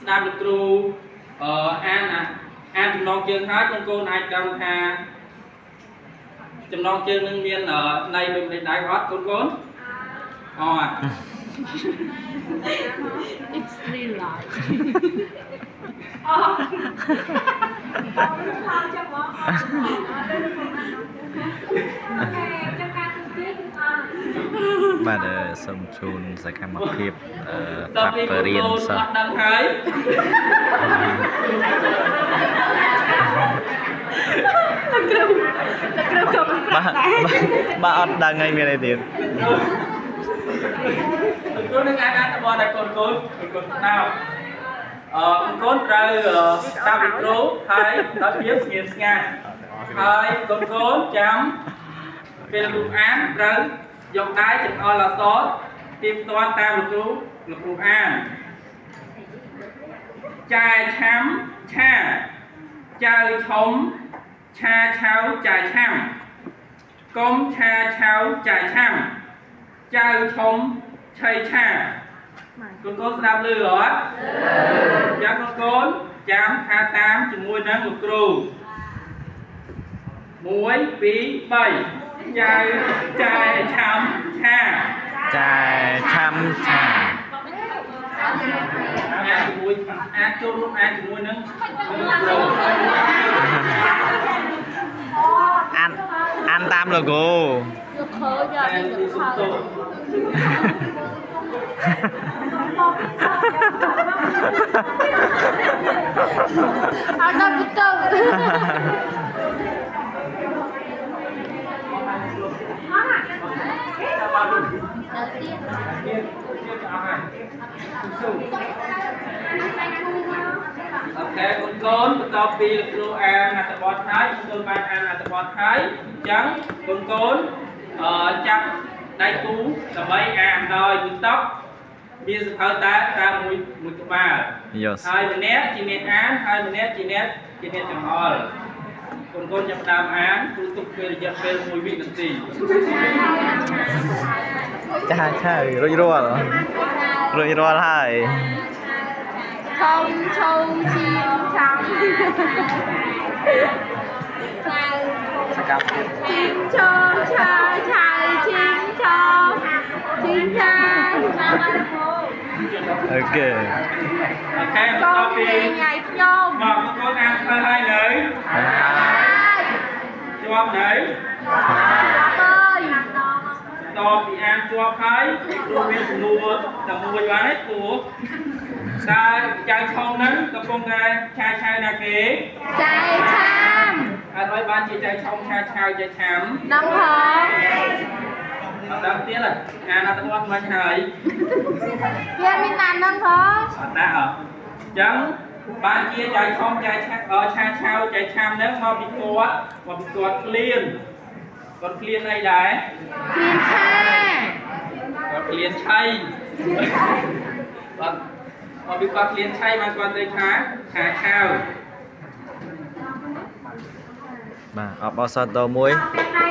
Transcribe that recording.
ស្ដាប់លោកគ្រូអឺអានអាអានចំណងជើងហើយកូនកូនអាចដឹងថាចំណងជើងនឹងមានន័យដូចម្តេចដែរអត់កូនកូនអត់ It's real life. អូអូខោចាំមកអត់ OK ចាំការទូទាគឺអត់ បាទសូមជូនសកម្មភាពអឺ ត ប្រាប់ ពី បរៀនសិស្ស អត់ដឹងហើយ លោកគ្រូលោកគ្រូក៏មិនប្រាប់ បាទ ដែរ បាទអត់ដឹងហើយមានអីទៀត លោកគ្រូនឹងអានអត្ថបទឲ្យកូនកូនកូនស្ដាប់អឺកូនកូនត្រូវស្ដាប់លោកគ្រូហើយដល់ភាពស្ងៀមស្ងាត់ហើយកូនកូនចាំពេលលោកអានត្រូវយកដៃចង្អុលអក្សរទៀមទាត់តាមលោកគ្រូលោកគ្រូអានចែឆាំឆាចៅឆុំឆាឆៅចែឆាំកុំឆាឆៅចែឆាំចៅឆុំឆៃឆាកូនកូនស្ដាប់ឮអត់ចាំកូនកូនចាំថាតាមជាមួយនឹងលោកគ្រូ1 2 3ចៅចែឆាំឆា ចែឆាំឆា អានជាមួយអានចូលរួមអានជាមួយនឹងលោកគ្រូ អានអានតាម logo លោកខើយក អាន លោកខើ សុំទោស អត់ដល់ទៅដល់ទៀត មានមានអស់ហើយស៊ូ OK កូនកូនបន្ទាប់ពីលោកគ្រូអានអត្ថបទហើយកូនបានអានអត្ថបទហើយអញ្ចឹងកូនកូនអឺចាប់ដៃគូដើម្បីអានដោយមួយតុមានសភៅតែតាមមួយមួយក្បាល Yes. ហើយម្នាក់ជាអ្នកអានហើយម្នាក់ជាអ្នកចង្អុលកូនកូនចាប់ផ្ដើមអានគ្រូទុកពេលរយៈពេល1វិនាទី ចាឆៅរួចរាល់រួចរាល់ហើយ ឆុងឆុងឈៀងឆាំ សកម្មភាព ជីងឆោឆាឆាយជីងឆោជីងឆាយ OK OK បន្ កូន ទាប់ពី ញ៉ៃខ្ញុំ មកកូនកូនអានស្មើហើយនៅជាប់នៅ អើយ តបពីអានជាប់ហើយគ្រូមានសំណួរតែមួយបានទេគ្រូតើចៅឆុងហ្នឹងកំពុងតែឆាឆៅណាគេ ចែឆាម អត់ឲ្យបានជាចៅឆុងឆាឆៅចៅឆាំ ដឹងផង អត់ដឹងទៀតអានអត្ថបទមិនហើយ វាមានណាននឹងផង អត់ដាក់អត់អញ្ចឹងបានជាចៅឆុងចៅឆាឆាឆៅចៅឆាំហ្នឹងមកពីគាត់មកពីគាត់ឃ្លានគាត់ឃ្លានអីដែរ គ្លៀនឆា គាត់ឃ្លានឆៃបាទមកពីគាត់ឃ្លានឆៃបានគាត់ទៅឆាឆាឆៅ បាទអបអរសាទរមួយ អ